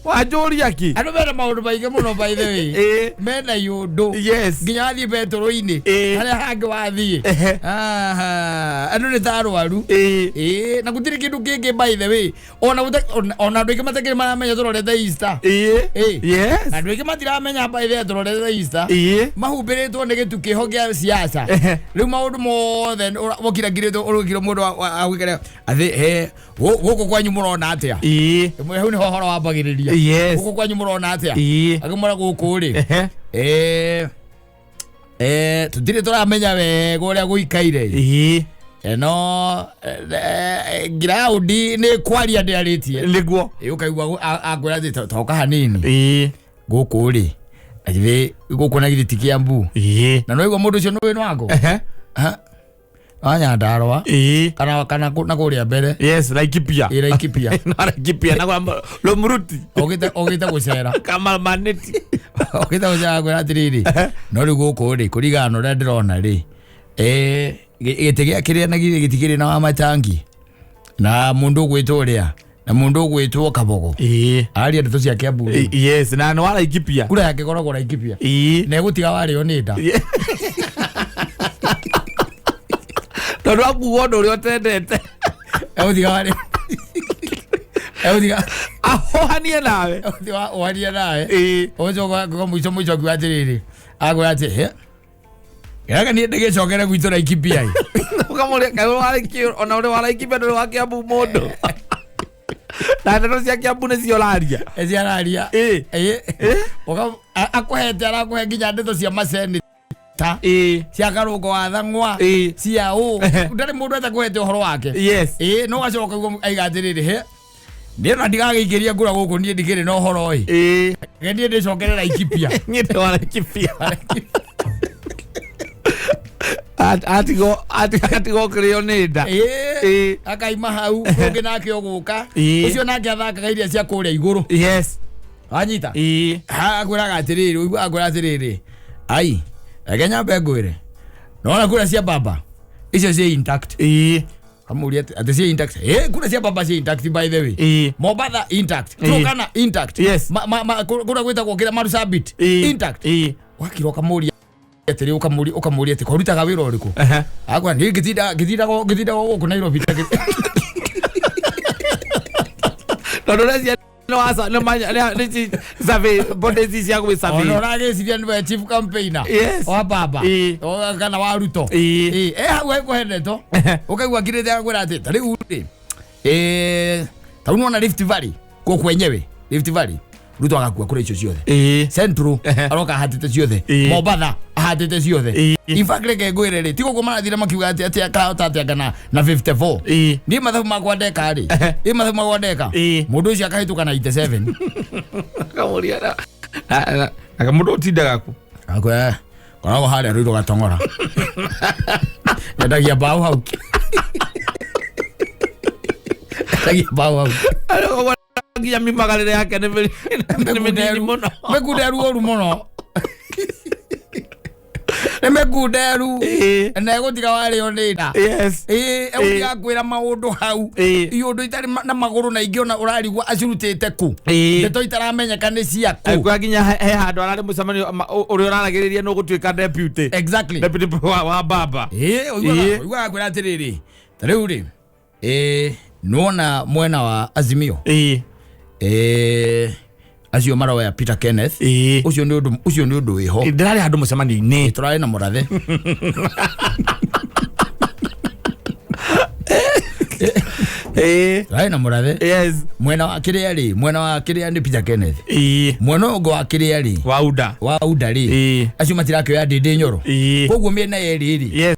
Wanjũria kĩ? Andũ mena maũndũ maingĩ mũno by the way. Mena iũndũ. Yes. Nginya wathiĩ betũrũ-inĩ. Harĩa hangĩ wathiĩ. Andũ nĩ ta arwaru. Na gũtirĩ kĩndũ kĩngĩ by the way. Ona andũ aingĩ matakĩrĩ maramenya tũrorete Easter. Yes. Andũ aingĩ matiramenya by the way tũrorete Easter. Mahumbĩrĩtwo nĩ gĩtu kĩho gĩa siasa. Rĩu maũndũ mothe ũkirakirĩtwo ũrũgiro mũndũ agwĩkĩra atĩ gũkũ kwanyu mũrona atĩa. Hau nĩho ũhoro wambagĩrĩria. Gũkũ kwanyu mũrona atĩa. Akĩmwĩra gũkũ rĩ. Tũtirĩ tũramenya wega ũrĩa gũikaire. No ground nĩ kwaria ndĩarĩtie. Nĩguo. Ũkaigua akwĩra atĩ toka hanini. Gũkũ rĩ. Githĩ gũkũ na githĩ ti Kiambu. Na no igua mũndũ ũcio nĩ wĩna wako. Wa Nyandarua. Kana na kũrĩa mbere. Yes, Laikipia. Laikipia. Na Laikipia na kwa Lomruti. Ogĩte gũcera. Kama maneti. Ogĩte gũcera kwĩra atĩrĩrĩ. No rĩu gũkũ rĩ kũringana na ũrĩa ndĩrona rĩ. Gĩtĩ gĩa kĩrĩa na githĩ gĩtikĩrĩ na wa machangi. Na mũndũ ũgwĩtwo ũrĩa Na mundu ugwitwo Kabogo araria ndeto cia Kiambu rĩu. Yes, na nĩ wa Laikipia. Kura yake ĩkoragwo Laikipia. Na ĩgũtiga warĩo nĩ nda. Tondũ akuga ũndũ ũrĩa ũtendete. Egũtiga warĩo, egũtiga ahohanie nawe. Egũtiga ũhanie nawe. Ũcoka mũico mũico akiuga atĩrĩrĩ, akwĩra atĩ he gaka niĩ ndĩgĩcokere gwitũ Laikipia ĩ. Ũkamũria kaĩ ũrĩ wa Laikipia, ona ũrĩ wa Laikipia ndũrĩ wa Kiambu mũndũ. Na ndeto cia Kiambu nĩcio ũraria. Eci araria. Akũhete, arakũhe nginya ndeto cia maseneta, cia Karũngo wa Thang'wa, cia ũ, ndarĩ mũndũ etakũhete ũhoro wake. Ĩ no gacoka uguo aiga atĩrĩrĩ, he niĩ ona ndigagĩikĩria ngura gũkũ, niĩ ndikĩrĩ na ũhoro ĩ. Reke niĩ ndĩcokere Laikipia. Niĩ ndĩ wa Laikipia. Atigwo kĩrĩo nĩ nda. Akaima hau ũngĩ nake ũgũka. Ũcio nake athakaga iria cia kũrĩa igũrũ. Wanyita? Akwĩraga atĩrĩrĩ, ũiguaga akwĩra atĩrĩrĩ, ai reke nyambe ngwĩre, nona kura cia baba icio ciĩ intact. Kamũria atĩ ciĩ intact. Kura cia baba ciĩ intact, by the way. Mombatha intact. Turkana intact. Kura gwĩtagwo kĩrĩa Marsabit intact. Wakira ũkamũria atĩrĩ, ũkamũria atĩ korutaga wĩra ũrĩkũ? Akwa niĩ ngĩtindaga gũkũ Nairobi. Tondũ ũreciria nĩ survey bodies ici cia gwĩ survey. Ona ũragĩciria nĩwe chief campaigner wa baba. Kana wa Ruto. Hau ekũhe ndeto. Ũkaigua akirĩte agakwĩra atĩ ta rĩu rĩ, ta rĩu nĩwona Rift Valley, kũu kwenyewe Rift Valley, Ruto agakua kũrĩa icio ciothe. Central aroka ahatĩte ciothe. Mombatha ahatĩte ciothe. In fact reke ngwĩre rĩ, ti gũkũ marathire makiuga atĩ atĩ akahota atĩ anga na 54. Niĩ mathabu makwa ndeka rĩ, niĩ mathabu makwa ndeka, mũndũ ũcio akahĩtũka na 87. Akamũria na mũndũ ũtindaga kũ? Akwĩra, koragwo harĩa Ruiru Gatong'ora. Nyendagia mbaũ hau. Nyendagia mbaũ hau. Arĩ nginya mimagarĩre yake nĩ mĩnini mũno. Mĩkunderu ũru mũno. Nĩ mĩkunderu. Na ĩgũtiga warĩo nĩ nda. Ĩgũtiga kwĩra maũndũ hau. Iũndũ itarĩ na magũrũ na ingĩ ona ũrarigwo acirutĩte kũ. Ndeto itaramenyeka nĩ ciakũ. Kwa nginya he handũ ararĩ mũcemanio ũrĩa ũraragĩrĩria nĩ ũgũtuĩka deputy. Deputy wa baba. Ũiguaga kwĩra atĩrĩrĩ, ta rĩu rĩ, nĩwona mwena wa Azimio. Acio maroya Peter Kenneth. Ũcio nĩ ũndũ, ũcio nĩ ũndũ wĩho. Ndĩrarĩ handũ mũcemanio-inĩ. Tũrarĩ na mũrathe. Tũrarĩ na mũrathe. Mwena wa kĩrĩa rĩ, mwena wa kĩrĩa nĩ Peter Kenneth. Mwena ũngĩ wa kĩrĩa rĩ, Wa Uda. Wa Uda rĩ. Acio matirakĩoya Ndĩndĩ Nyoro. Koguo mĩena yerĩ rĩ.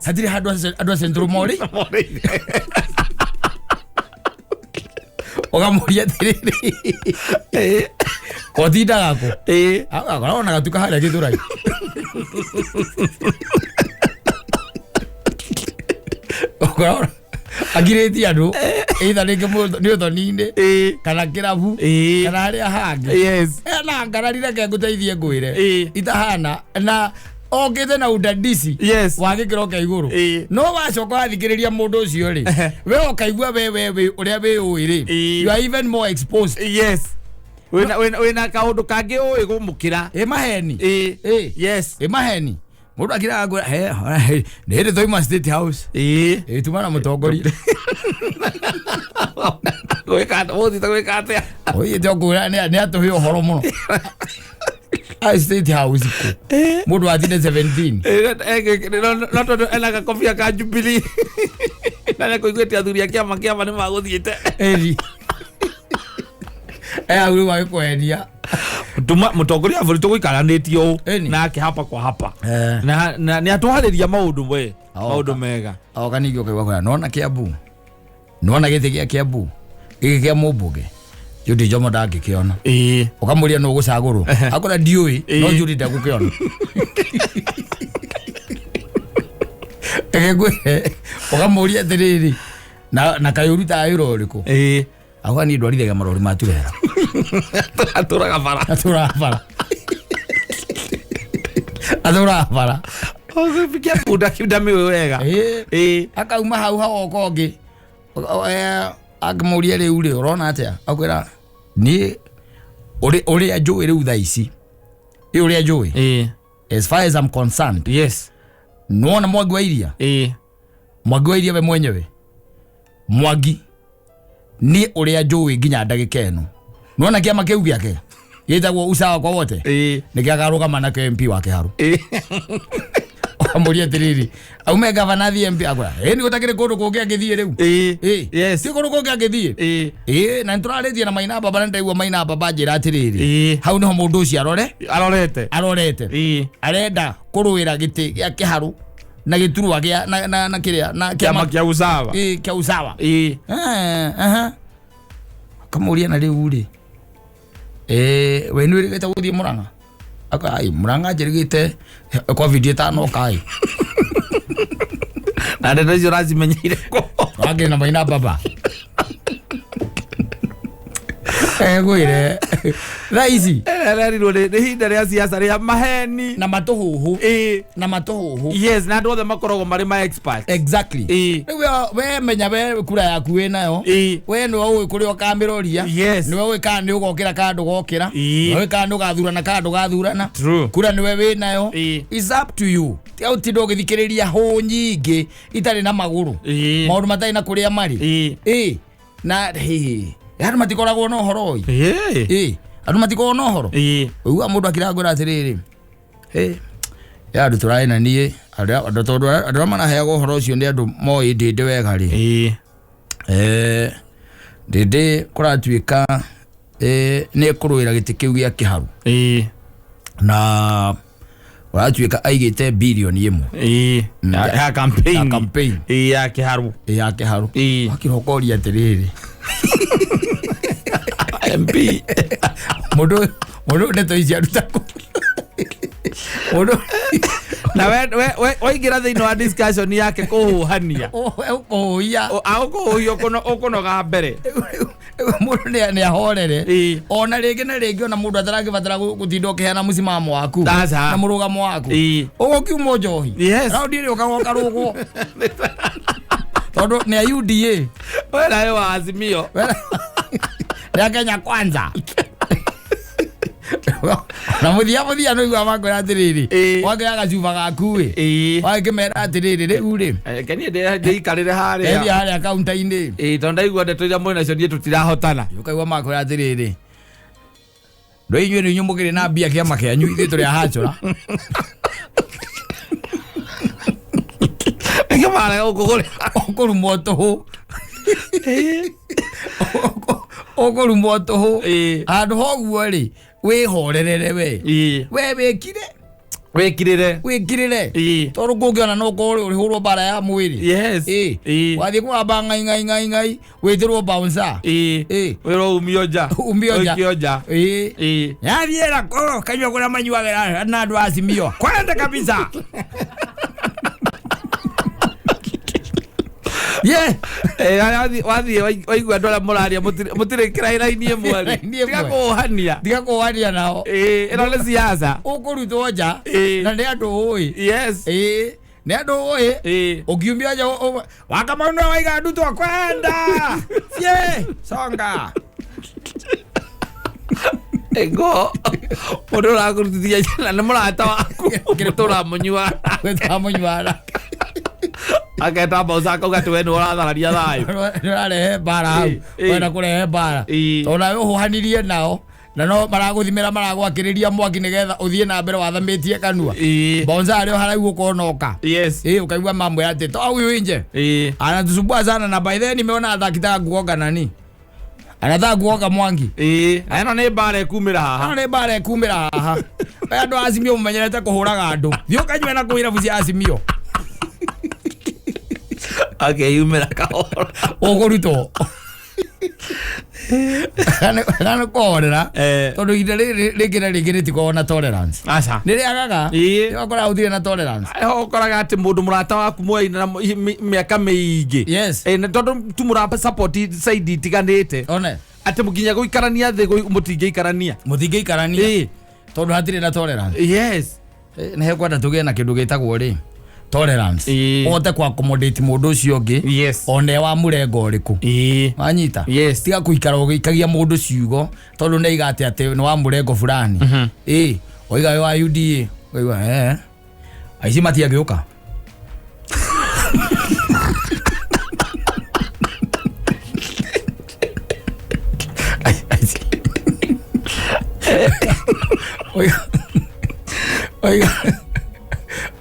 Hatirĩ handũ andũ a Central Mori. Mori. Ũkamũria atĩrĩrĩ. Kotindaga kũ? Agakoragwo na gatuka harĩa Gĩthũrai. Ũkoragwo akirĩtie andũ, either rĩngĩ nĩ ũthoni-inĩ, kana kĩrabu, kana harĩa hangĩ. Ena ngarari reke ngũteithie ngwĩre. Itahana na okĩte na udadisi wa gĩkĩro kĩa igũrũ. No wacoka wathikĩrĩria mũndũ ũcio rĩ, we ũkaigua we ũrĩa wĩũĩ rĩ, you are even more exposed. Wĩna kaũndũ kangĩ ũĩ gũmũkĩra. Ĩ maheni. Ĩ maheni. Mũndũ akiraga ngwĩra, he, nĩ hĩndĩ twauma State House. Tuma na mũtongoria. Gwĩka atĩa? Ũthiĩte gwĩka atĩa? Ũthiĩte ũkwĩra nĩ atũhe ũhoro mũno. State House kũ? Mũndũ atinde 17. No tondũ ena gakobia ka Jubilee. Na nĩ kũiguĩte athuri a kĩama kĩama nĩ magũthiĩte. Eri. Hau rĩu agĩkweheria. Tuma mũtongoria wa bũrũri tũgũikaranĩtie ũũ nake hapa kwa hapa. Na nĩ atwarĩria maũndũ we, maũndũ mega. Oka ningĩ ũkaigua kwĩra, nĩwona Kiambu? Nĩwona gĩtĩ gĩa Kiambu? Gĩkĩ kĩa mũmbunge? Judy Njomo ndangĩkĩona. Ũkamũria nũ ũgũcagũrwo. Akora ndiũĩ, no Judy ndegũkĩona. Reke ngwĩre, ũkamũria atĩrĩrĩ, na kaĩ ũrutaga wĩra ũrĩkũ? Auga niĩ ndwarithagia marori ma turera. Atũraga bara. Atũraga bara. Atũraga bara. Ũgũfikia bunda kiunda mĩũĩ wega. Akauma hau hagoka ũngĩ. Akĩmũria rĩu rĩ ũrona atĩa, akwĩra niĩ ũrĩa njũĩ rĩu thaa ici, ĩ ũrĩa njũĩ, as far as I'm concerned, nĩwona Mwangi wa Iria, Mwangi wa Iria we mwenyewe, Mwangi niĩ ũrĩa njũĩ nginya ndagĩka ĩno, nĩwona kĩama kĩu gĩake gĩtagwo Usawa kwa Wote, nĩkĩo akarũgama nakĩo MP wa Kĩharu. Amũria atĩrĩrĩ, aume gavana athiĩ MP, akwĩra ĩ nĩ gũtakĩrĩ kũndũ kũngĩ angĩthiĩ rĩu. Ĩ ti kũndũ kũngĩ angĩthiĩ. Ĩ na nĩtũrarĩtie na Maina Baba, na nĩndaigua Maina Baba anjĩra atĩrĩrĩ, hau nĩho mũndũ ũcio arore Arorete. Arorete. Arenda kũrũĩra gĩtĩ gĩa Kĩharu na gĩturwa gĩa na kĩrĩa na kĩama kĩa Usawa. Ĩ, kĩa Usawa. Aha. Akamũria na rĩu rĩ, we nĩ wĩrĩgĩte gũthiĩ Mũrang'a? Aka ai Mũrang'a njĩrĩgĩte covid ĩtanoka ĩ. Na ndeto icio ũracimenyeire kũ? Wangĩ na Maina Baba egwĩre thaa ici. Arerirwo nĩ ihinda rĩa siasa rĩa maheni na matũhũhũ na matũhũhũ. Yes, na andũ othe makoragwo marĩ ma expert. Exactly. Rĩu we menya we kura yaku wĩ nayo. We nĩwe ũĩ kũrĩa ũkamĩroria. Nĩwe ũĩ kana nĩ ũgokĩra kana ndũgokĩra. Nĩwe ũĩ kana nĩ ũgathurana kana ndũgathurana. Kura nĩwe wĩ nayo. It's up to you. Tiga ũtinda ũgĩthikĩrĩria hũ nyingĩ itarĩ na magũrũ, maũndũ matarĩ na kũrĩa marĩ. Ĩ na hĩ andũ matikoragwo na ũhoro ĩ. Ĩ andũ matikoragwo na ũhoro. Ũigua mũndũ akĩrangũra atĩrĩrĩ, ĩ ya andũ tũrarĩ na niĩ andũ tondũ andũ arĩa maraheagwo ũhoro ũcio nĩ andũ moĩ ndĩndĩ wega rĩ. Ndĩndĩ kũratuĩka nĩ ekũrũĩra gĩtĩ kĩu gĩa Kĩharu na ũratuĩka aigĩte birioni 1 Ya campaign. Ya campaign. Ya Kĩharu. Ya Kĩharu. Wakĩrokoria atĩrĩrĩ, MP mũndũ ndeto ici aruta kũ? Mũndũ Na we waingĩra thĩinĩ wa discussion yake kũhuhania, ũkũhũhia. Ũkũhuhia ũkũnoga mbere. Mũndũ nĩ ahorere. Ona rĩngĩ na rĩngĩ ona mũndũ ataragĩbatara gũtinda ũkĩheana mũsimamo waku Aca. na mũrũgamo waku. Ũgũkiuma njohi, raundi ĩrĩa ũkagoka rũgwo tondũ nĩ a UDA. We nawe wa Azimio. Nĩ a Kenya Kwanza na mũthia mũthia nĩ ũigua makwĩra atĩrĩrĩ, wakĩoya gacuba gaku ĩ, wakĩmera atĩrĩrĩ, rĩu rĩ, Reke niĩ ndĩikarĩre ethia harĩa harĩa kaunta-inĩ. Tondũ ndaigua ndeto iria mwĩ nacio niĩ tũtirahotana. Ũkaigua makwĩra atĩrĩrĩ, ndo inyuĩ nĩ inyuĩ mũkĩrĩ na mbia kĩama kĩanyu, ithuĩ tũrĩ ahacũra. Nĩkĩo marega gũkũgũrĩra. Ũkũrumwo tũhũ, ũkũrumwo tũhũ. Handũ ha ũguo rĩ, wĩhorerere we. We wĩkire. Wĩkirĩre. Wĩkirĩre, tondũ kũngĩona no ũkorwo ũrĩhũrwo mbara ya mwĩrĩ. Wathiĩ kũgamba ngai ngai ngai ngai, wĩtĩrwo bouncer. Wĩrwo umio nja. Umio nja. Ũikio nja. Yathiĩra kũ kanyua kũrĩa manyuagĩra na andũ a Azimio kwenda kabisa ye. Wathiĩ waigua andũ arĩa mũraria mũtirĩ kĩraini ĩmwe rĩ, Raini ĩmwe. tiga kũhania. Tiga kũwania nao. Ĩno nĩ siasa. Ũkũrutwo nja na nĩ andũ ũĩ. Nĩ andũ ũĩ. Ũkiumia nja Wakamau nĩwe waiga ndutwo kwenda sie songa. Ngo mũndũ ũrakũrutithia njĩra nĩ mũrata waku mũtũra mũnyua. Gwĩtamũnyuara. Aketa mauca akauga atĩ we nĩ ũrathararia thayũ. Nĩ ũrarehe mbara hau. Wenda kũrehe mbara tondũ nawe ũhũhanirie nao na no maragũthimĩra maragwakĩrĩria mwaki nĩgetha ũthiĩ na mbere wathamĩtie kanua. Bonza arĩ o haraihu ũkonoka. Ĩ ũkaigua mambo atĩ toa huyu nje, anatusumbua sana, na by then nimeona atakitaka kuoga nani anataka kuoga Mwangi. Na ĩno nĩ mbara ĩkumĩra haha. Ano nĩ mbara ĩkumĩra haha. We andũ a Azimio mũmenyerete kũhũraga andũ, thiĩ ũkanyue na kũu irabu cia Azimio. Akeyumĩra kahora. Ũkũrutwo kana nĩ kũhorera, tondũ ihinda rĩrĩ rĩngĩ na rĩngĩ rĩtikoragwo na tolerance. Aca. Nĩ rĩagaga. Ũgakora gũtirĩ na tolerance. Ho ũkoraga atĩ mũndũ mũrata waku mwaina na mĩaka mĩingĩ, na tondũ tu mũra support side itiganĩte, one atĩ nginya gũikarania thĩ mũtingĩikarania. Mũtingĩikarania tondũ hatirĩ na tolerance. Nĩ hekwenda tũgĩe na kĩndũ gĩtagwo rĩ Tolerance. Ũhote ku accommodate mũndũ ũcio ũngĩ one wa mũrengo ũrĩkũ. Wanyita? Yes. Tiga kũikara ũgĩikagia mũndũ ciugo tondũ nĩ aiga atĩ atĩ nĩ wa mũrengo fulani. Oiga wĩ wa UDA, ũkaigua aici matiangĩũka. Aici. Oiga oiga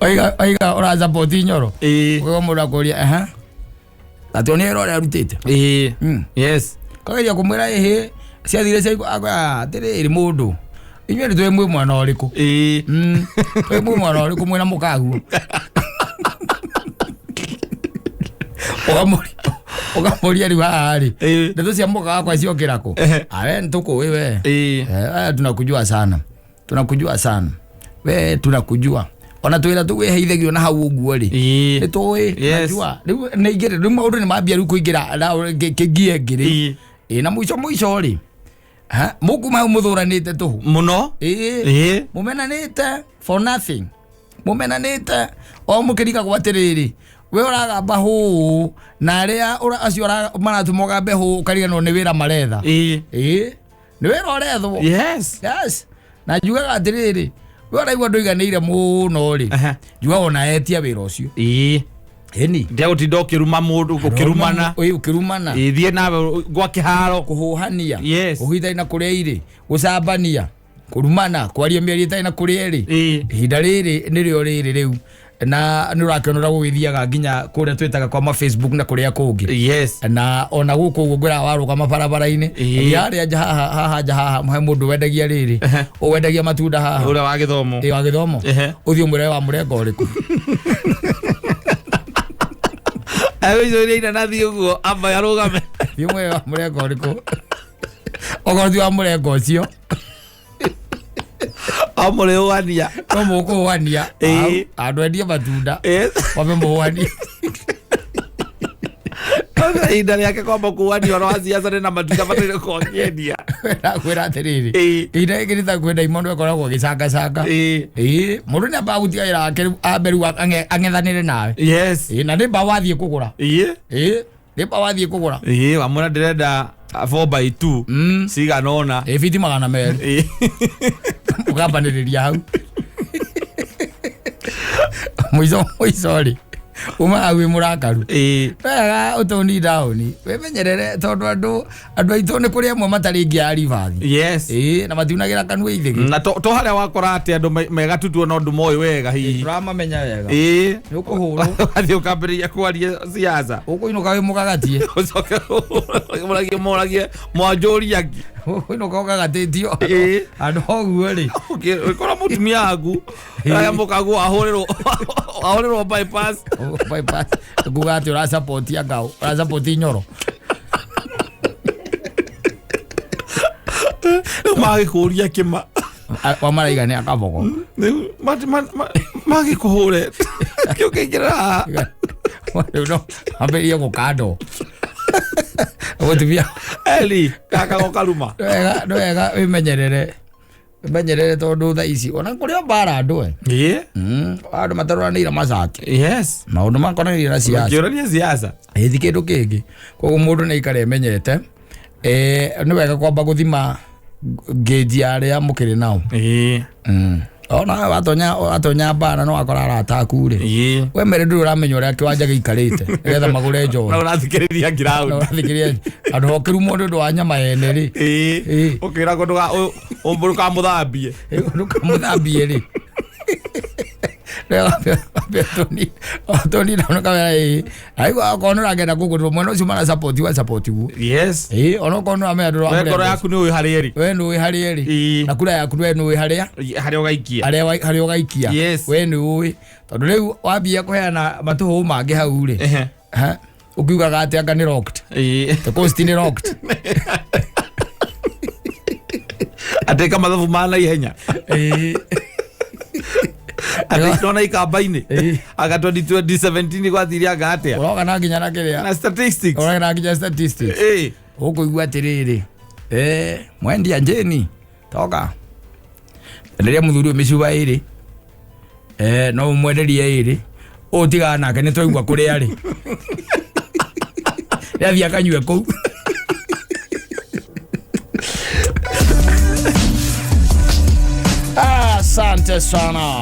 oiga oiga ũrasupport Nyoro. Ũkaigua mũndũ akũria ehe. Atĩ nĩ wĩra ũrĩa arutĩte. Kageria kũmwĩra ĩhĩ ciathire ciaigua atĩrĩrĩ mũndũ inyuĩ nĩ twĩ mwĩ mwena ũrĩkũ? Twĩ mwĩ mwena ũrĩkũ mwĩna mũkaguo? Ũkamũria rĩu haha rĩ, ndeto cia mũka wakwa ciokĩra kũ? We nĩtũkũĩ we. Tunakujua sana, tunakujua sana we, tunakujua ona twĩra tũgwĩheithagio na hau ũguo rĩ, nĩ tũĩ. Najua rĩu nĩ ingĩrĩ rĩu maũndũ nĩ mambia rĩu kũingĩra kĩngie ngĩrĩ. Na mũico mũico rĩ, mũkuma hau mũthũranĩte tũhũ Mũno. Mũmenanĩte for nothing, mũmenanĩte o mũkĩrigagwo atĩrĩrĩ, we ũragamba hũũ na arĩa acio maratũma ũgambe hũũ ũkariganĩrwo nĩ wĩra maretha. Nĩ wĩra ũrethwo. Yes, na njugaga atĩrĩrĩ, we ũraigua ndũiganĩire mũno rĩ, njugaga ona etia wĩra ũcio. Ĩni. Ndiagũtinda ũkĩruma mũndũ, ũkĩrumana. Ũkĩrumana. Thiĩ nawe gwa kĩharo. Kũhũhania. Ũhithani na kũrĩa irĩ, gũcambania, kũrumana, kwaria mĩario ĩtarĩ na kũrĩa ĩrĩ. Ihinda rĩrĩ nĩrĩo rĩrĩ rĩu na nĩ ũrakĩona ũrĩa gũgĩthiaga nginya kũrĩa twĩtaga kwa ma Facebook na kũrĩa kũngĩ. Na ona gũkũ ũguo ngwĩraga warũgama barabara-inĩ, harĩa nja haha, haha nja haha he mũndũ wendagia rĩrĩ, wendagia matunda haha. Ũrĩa wa gĩthomo. Wa gĩthomo. Ũthiĩ ũmwĩre wa mũrengo ũrĩkũ. Agũicũria inanathi ũguo amba arũgame. Thiĩ ũmwĩre wa mũrengo ũrĩkũ. Okorwo ti wa mũrengo ũcio. Amũrĩũania. No mũkũũania. Andũ endie matunda. Wambe mũũanie. Kwanza ihinda rĩake kwamba kuania ũhoro wa siasa nĩ na matunda bataire gũkorwo akĩendia. Nakwĩra atĩrĩrĩ, ihinda rĩngĩ nĩ ta kwĩ ndaimono ĩkoragwo ĩgĩcangacanga. Mũndũ nĩ ambaga gũtiga wĩra wake rĩu ambe rĩu ang'ethanĩre nawe. Na nĩ mbaũ wathiĩ kũgũra. Nĩ mbaũ wathiĩ kũgũra. Wamwĩra ndĩrenda 4x2 cigana ũna. Fiti 200. Ũkambanĩrĩria hau. Mũico mũico rĩ, uma hau wĩ mũrakaru. Wega ũtũni down, wĩmenyerere tondũ andũ aitũ nĩ kũrĩ amwe matarĩ ngia ya ribathi. Na matiunagĩra kanua ithĩgĩ. Na to harĩa wakora atĩ andũ megatutuo no andũ moĩ wega hihi. Tũramamenya wega. Nĩ ũkũhũrwo. Ũgathiĩ ũkambĩrĩria kwaria siasa. Ũkũinũka wĩ mũgagatie. Ũcoke mũragie mwanjũria ngi. Ũkũinũka ũgagatĩtio. Andũ ũguo rĩ. Ũkĩkora mũtumia waku, arĩa mũkaguo ahũrĩrwo bypass. Bypass. Nguga atĩ ũrasupport anga, ũrasupport Nyoro. Rĩu magĩkũria kĩma. Wa maraiga nĩ akabogo. Rĩu magĩkũhũre. Kĩu kĩingĩra haha. Rĩu no ambĩrĩrie gũkandwo. Mũtumia. Eli, gaka gokaruma. Nĩ wega wĩmenyerere. Wĩmenyerere tondũ thaa ici ona kũrĩ o mbara andũ e. Andũ mataroranĩire macati. Maũndũ makonainie na siasa. Makĩũrania siasa. Ti kĩndũ kĩngĩ. Koguo mũndũ nĩ aikare emenyete. Nĩ wega kwamba gũthima ngĩnji ya arĩa mũkĩrĩ nao. Ona watonya mbara no wakora arata aku rĩ. We mere ndũrĩ ũramenya ũrĩa kĩwanja gĩikarĩte nĩgetha magũre njohi. Na ũrathikĩrĩria ground. Na ũrathikĩrĩria andũ okĩrumwo nĩ ũndũ wa nyama yene rĩ. Ũkĩragwo ndũkamũthambie. Ndũkamũthambie rĩ. Tony na kamera ĩ. Aigua okorwo nĩ ũragenda kũgũrĩrwo mwena ũcio mara support wa support guo. Ona okorwo nĩ ũramenya ndũramũrenda. We ngoro yaku nĩ ũĩ harĩa ĩrĩ. We nĩ ũĩ harĩa ĩrĩ. Na kura yaku we nĩ ũĩ harĩa. Harĩa ũgaikia. Harĩa ũgaikia. We nĩ ũĩ. Tondũ rĩu wambia kũheana matũhũ mangĩ hau rĩ. Ũkiugaga atĩ anga nĩ locked. The coast nĩ locked. Atĩ ka mathabu ma naihenya. Atĩ nona ikamba-inĩ. Anga 2017 gwathire anga atĩa? Ũroka na nginya na kĩrĩa. Na statistics. Ũroka na nginya statistics. Ũkũigua atĩrĩrĩ. Mwendia njeni. Toka. Enderia mũthuri ũyũ mĩcuba ĩrĩ. No ũmwenderie ĩrĩ. Ũyũ tigana nake, nĩ twaigua kũrĩa arĩ, nĩathiĩ akanyue kũu. Asante sana.